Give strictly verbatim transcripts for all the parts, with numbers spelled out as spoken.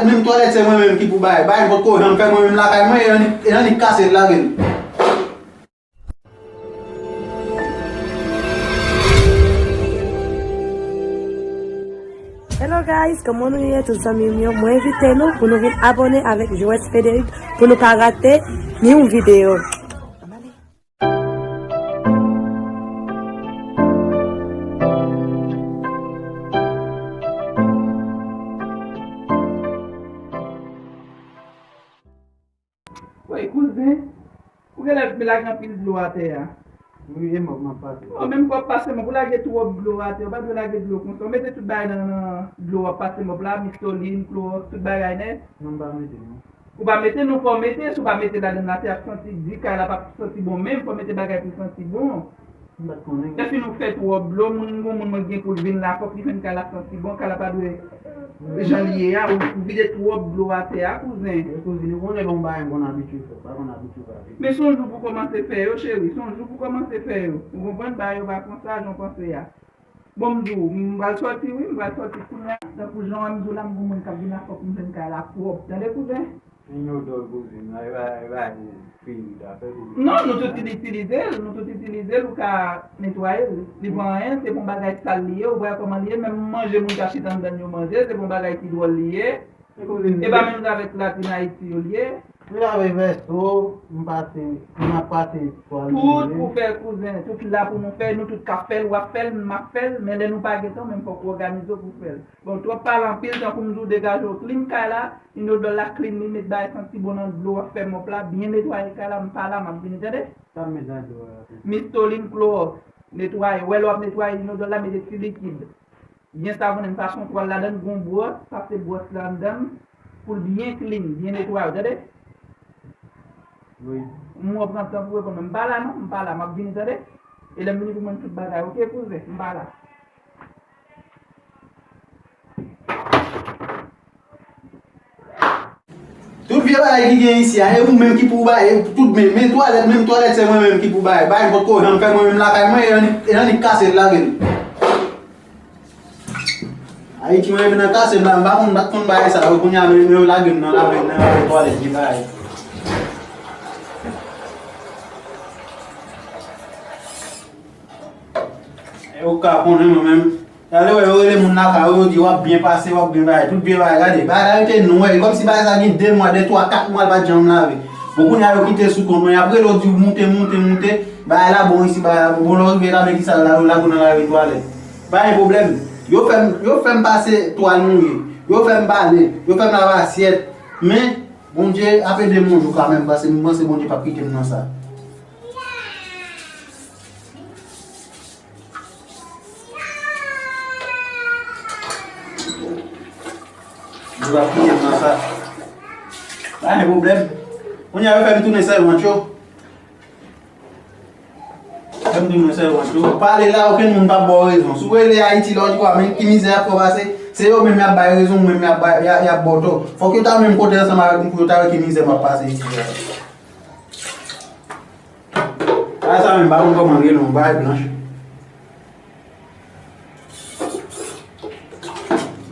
Menm twalèt se mwen menm ki pou bay. Bay potko janm fè mwen menm lakay mwen, e annik, e annik kase l lage l. Hello guys, kòman nou ye tout zanmi m yo? Mwen envite nou pou nou vin abòne avèk Joès Frederick pou nou pa rate ni yon videyo. Woy, kouzen, ou genlè lage anpil dlo atè a. Wi, e mòp m ap pase. Non, menm kò w ap pase mòp, ou lage twòp dlo atè, ou pa dwe lage dlo konsa. Ou mete tout bagay nan, nan dlo w ap pase mòp la, mistolin, klowòks, tout bagay nèt. Non, m pa mete, non. Ou pa mete, non, fò w mete, si w pa mete ladann la, se ap santi di kay la p ap santi bon menm, fò w mete bagay pou l santi bon. M pa t konnen. Lè fin ou fè twòp dlo, moun, gon moun mwen gen pou l vin la, fòk li fè kay la santi bon, kay la pa dwe jan l ye a, ou, ou vide twòp dlo atè a, kouzen. Wi, kouzin, ou konnen lè yon bagay m konn abitye fè, m pa konn abitye fè. Men se yon jou pou kòmanse fè yo, cheri, se yon jou pou kòmanse fè yo. Ou konprann, bagay yo pa konsa, jan w panse a. Bon, m di w, m pral sòti, wi, m pral sòti kounye a. Tankou jan w wè m di w la, m gon moun k ap vin la, fòk m jwenn kay la pwòp. Tande, kouzen? Inodòl, kouzen, nan, e pa, e pa pou fini dapè pou. Non, nou tout itilize l, nou tout itilize l, ou ka netwaye l. Li pa anyen, se pa yon bagay sal li ye, ou wè kòman li ye, menm manje moun k ap chita anndan l yo manje, se pa yon bagay ki dwòl li ye. E pa menm jan avèk latrìn Ayiti yo l ye. M lave vèso, m pase, m ap pase twal. Tout pou fè, kouzen, tout la pou nou fè, nou tout k ap fè l, w ap fè l, m ap fè l, men lè nou pa gen tan, menm fòk ou òganize w pou fè l. Bon, twòp pale anpil, tankou m di w degaje w, klin kay la, inodòl la klin, li met bagay santi bon nan dlo, w ap fè mòp la, byen netwaye kay la, m pa la, m ap vini, tande? Sa m met nan dlo a? Mistolin, klowòks, netwaye, w wè lè w ap netwaye inodòl la, mete ti likid. Byen savonnen, m pase yon twal ladann, gon bwòs, pase bwòs la anndan, pou l byen klin, byen netwaye, w tande? Wi. M wè w pran tan pou reponn mwen. M pa la non, m pa la, m ap vini, tande? E lè m vini pou mwen tout bagay, oke, kouzen? M pa la. Tout vye bagay ki gen isi a, e ou menm ki pou bay, e tout men, men twalèt, menm twalèt se mwen menm ki pou bay. Bay potko janm fè mwen menm lakay mwen, e annik, e annik kase l lage l. Ayiti mwen menm nan kase m la, m pa konn, m pa t konn bagay sa yo, kounye a men, men yo lage m nan lave, nan lave twalèt vye bagay. E ou ka konnen mwen menm. Talè wè yo rele moun lakay ou, yo di w ap byen pase, w ap byen bagay. Tout byen bagay, gade. Bagay la rete nwè. E kòmsi bagay sa gen de mwa, de, twa, kat mwa, l pa t janm lave. Bon, kounye a yo kite sou kont mwen. Y ap rele w di w moute, moute, moute. Bagay la bon isi, bagay la bon. Bon, lè w rive la, men kisa yo lage w nan lave twalèt. Pa gen pwoblèm. Yo fè m, yo fè m pase twal mouye. Yo fè m bale. Yo fè m lave asyèt. Men, Bondye ap ede m yon jou kanmenm, paske m panse Bondye p ap kite m nan sa. Yo ap kite m nan sa. Pa gen pwoblèm. Kounye a yo fè m tounen sèvant yo. Fè m tounen sèvant yo. Pale la, okenn moun p ap ba w rezon. Si w rele Ayiti la, w di kwa, men ki mizè y ap fè w pase, se yo menm y ap bay rezon, ou menm y ap bay, y ap, y ap ba w tò. Fòk yo ta menm kote ansanm avèk m pou yo ta wè ki mizè m ap pase isit la. A sa menm, m pa konn kòman l rele, yon bagay blanch.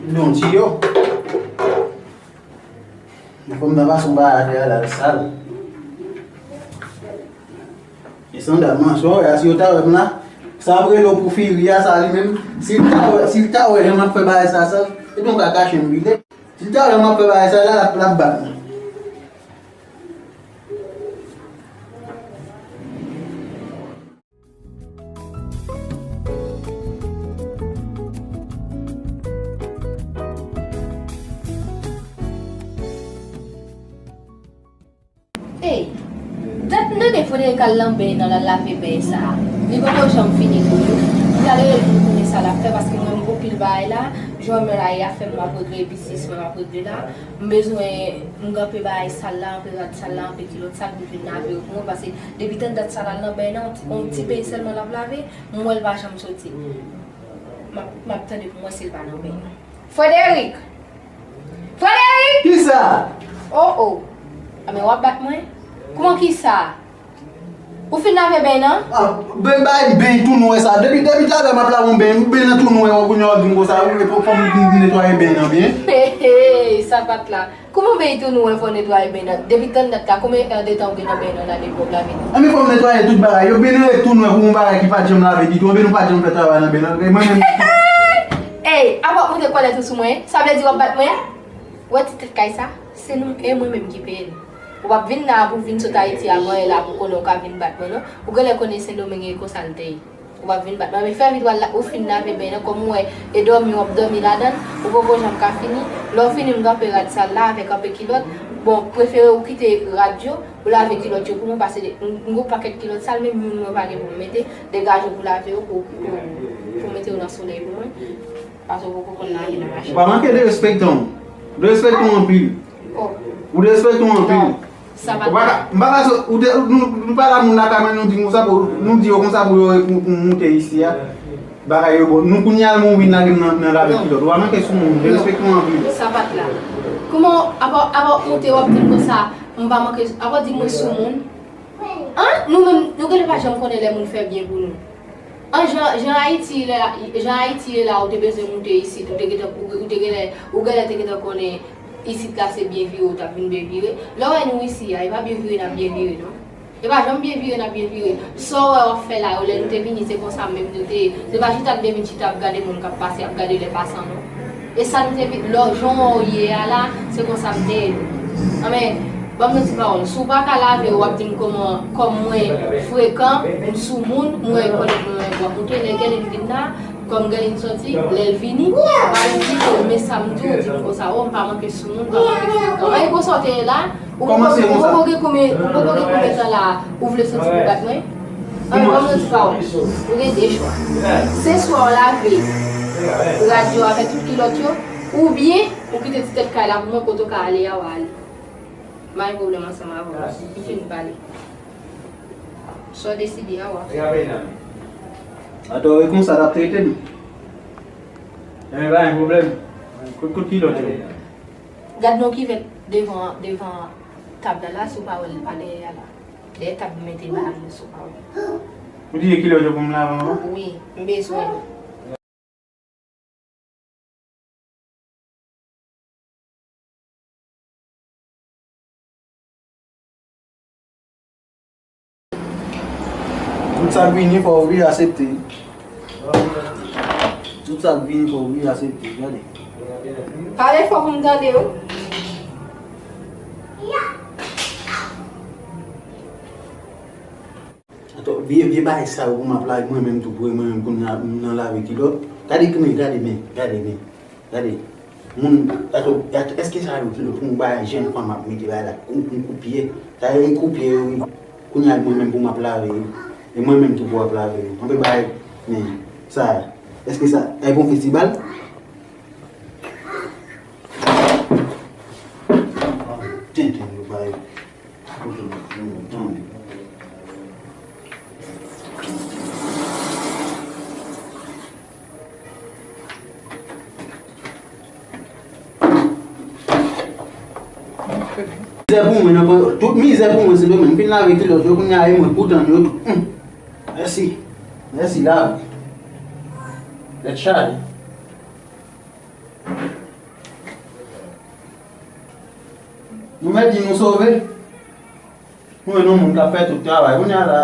Li yon tiyo. Fò m nan pase yon bagay atè a la, l sal. E sandal m an, sa w wè a, si yo ta wè m la, sa ap rele w pou firi a, sa li menm. Si l ta wè, si l ta wè jan m ap fè bagay sa, sa, epi yon ka kache m vide. Si l ta wè jan m ap fè bagay sa la, l ap, l ap bat mwen. Ey, dat m tande Frederick al nan bèy nan, l al lave bèy sa a. Li poko janm fini tou. M pral rele l pou m konnen sa l ap fè, paske mwen, m gon pil bagay la. Jan mwen la ye a fè m, m ap regle biznis mwen, m ap regle la. M bezwen, m kanpe bagay sal la, anpe rad sal la, anpe kilòt sal pou l vin lave yo pou mwen, paske depi tan dat sa l al nan bèy nan, yon ti, yon ti beny sèlman l ap lave, m wè l pa janm soti. M ap, m ap tande pou m wè si l pa nan bèy nan. Frederick! Frederick! Kisa? Oh, oh. A, men w ap bat mwen? Kòman kisa? Ou fin lave beny nan? Ah, ben, bay beny tou nwè sa. Depi, depi talè m ap lave yon beny, beny nan tou nwè, kounye a w ap di m konsa, wi, fò, fò m netwaye beny nan byen. Hey, hey, sapat la. Kouman beny tou nwè fò w netwaye beny nan? Depi tann dat la, konbyen è de tan ou gen nan beny nan la depi w ap lave li? Anben fò m netwaye tout bagay yo, beny nan ret tou nwè pou yon bagay ki pa t janm lave ditou, anben nou pa t janm fè travay nan beny nan, e mwen menm. Ey, apa w ap monte kòlèt ou sou mwen? Sa vle di w ap bat mwen? Ou wè ti tèt kay sa? Se nou, e mwen menm ki peye l. Ou p ap vin la pou vin sot Ayiti avan yè la pou konnen w ka vin bat mwen, non. Ou genlè konnen Sendomeng e konsa l te ye. Ou p ap vin bat mwen. Men fè vit w al la, ou fin lave beny nan, kòm ou wè, e dòmi w ap dòmi ladan l, ou poko janm ka fini. Lè w fini, m kanpe rad sal la avèk anpe kilòt. Bon, prefere ou kite rad yo, ou lave kilòt yo pou mwen, paske m, m gon pakèt kilòt sal, menm youn mwen pa gen pou m mete, degaje w pou lave yo, pou, pou, pou mete yo nan solèy pou mwen. Paske w poko konn naje nan machin. Ou pa manke derespekte w. Derespekte w anpil. Oh. Ou derespekte w anpil. Non. Sa pa... Ou pa ka, m pa ka so-, ou de-, nou, nou pa la moun lakay mwen, nou di konsa pou, nou di yo konsa pou yo, pou, pou moute isi a. Bagay yo bon. Nou kounye a nou vin lage m nan, nan lave kilòt. Ou pa manke sou moun, derespekte w anpil. Sapat la. Kòman, apa, apa w moute w ap di m konsa, m pa manke, apa w di mwen sou moun? An? Nou menm, nou genlè pa janm konnen lè moun fè byen pou nou. An, jan, jan Ayiti ye la, jan Ayiti ye la, ou te bezwen moute isit, ou te gentan, ou, ou te genlè, ou genlè te gentan konnen isit la se byen vire ou t ap vin byen vire. Lè w wè nou isi a, e pa byen vire n ap byen vire, non. E pa janm byen vire n ap byen vire. Sa w wè w ap fè la yo, lè nou te vini, se konsa menm nou te ye. Se pa chita n te vin chita ap gade moun k ap pase, ap gade lè pasan, non. E sa m te vin, lò, jan w wè w ye a la, se konsa m te ye tou. Anben, ban m yon ti pawòl. Si w pa ka lave, w ap di m kòman, kòm mwen frekan, m sou moun, mwen konnen mwen wè bwa moute, lè Guerline vin la, kòm Guerline soti, lè l vini, w ap di ke men sa m di w, di m konsa, o, m pa manke sou moun, m pa manke frekan. Anyen konsa w te ye la, ou poko, ou poko gen konbyen, ou poko gen konbyen tan la, ou vle soti pou bat mwen? Anben, ban m yon ti pawòl. Ou gen de chwa. Se swa w lave rad yo avèk tout kilòt yo, oubyen ou kite ti tèt kay la pou mwen, kote w ka ale a, w a ale. M pa gen pwoblèm ansanm avè w. M fin pale. Sa w deside a, w a fè. Atò, e konsa l ap trete m. Enben, pa gen pwoblèm. Kout, kout kilòt yo. Gad nan kivèt devan, devan tab la la, si w pa wè l pa dèyè a la. Dèyè tab mete bagay yo sou pa wè. Ou di kilòt yo pou m lave ankò? Wi, m bezwen yo. Tout sa k vini, fò w vin aksepte. Tout sa k vini, fò w vin aksepte. Gade. Pale fò pou m tande w. Atò, vye, vye bagay sa yo pou m ap lave, mwen menm tou, pou mwen menm pou m nan, m nan lave kilòt. Gade, men, gade, men, gade, men, gade. Moun, atò, atò, èske sa yo kilòt pou m bay jèn fanm ap mete bagay la, kou, kou, koupye? Sa yo e koupye yo, wi. Kounye a, mwen menm pou m ap lave yo. E mwen menm tou pou ap lave yo. Anpe bagay, men, sa, èske sa, ay bon festibal? Tenten yo bay. Mizè pou mwen, nan, tout mizè pou mwen, se demen. M fin lave kilòt yo, kounye a, e mwen pou tann yo tou. Hum. Mèsi. Mèsi, la. Tèt chaje. Nou mèt di nou sove. Nou wè nou moun k ap fè tout travay. Kounye a la,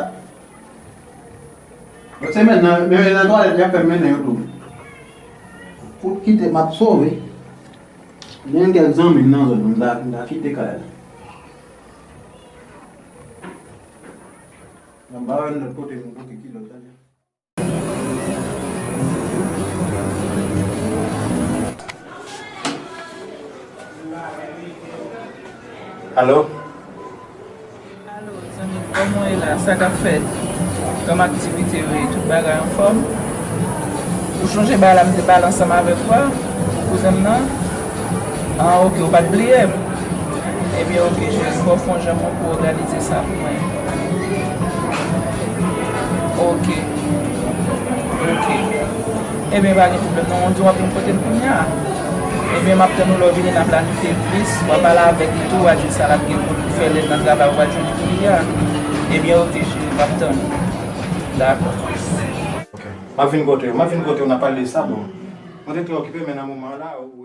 lòt semèn nan, men nan twalèt, y ap fè m mennen yo tou. Fout kite m ap sove. Gen kèk zanmi m nan zòn nan, m ta, m ta kite kay la. M ap ba yo lòt kote pou m kote kilòt, tande. Alo? Alo, zanmi m, kòman w ye la? Sa k ap fèt? Kòm aktivite yo ye, tout bagay anfòm? Ou chonje bagay la m te pale ansanm avèk ou a, pou kouzen m nan? Ah, ok, ou pa t bliye m. Ebyen, ok, cheri, fò w fè yon jan pou w òganize sa pou mwen. Ok. Ok. Ebyen, pa gen pwoblèm, non, w di w ap vin kote m kounye a. Ebyen, m ap tann ou lè w vini, n a planifye plis, w a pale avèk li tou, w a di l sa l ap gen pou l fè lè l nan travay, w a jwenn li kounye a. Ebyen, oke, cheri, m ap tann ou. Dakò. Ok. M ap vin kote w, m ap vin kote w, n a pale de sa, bon. Mwen te trè okipe, men nan moman an la, ou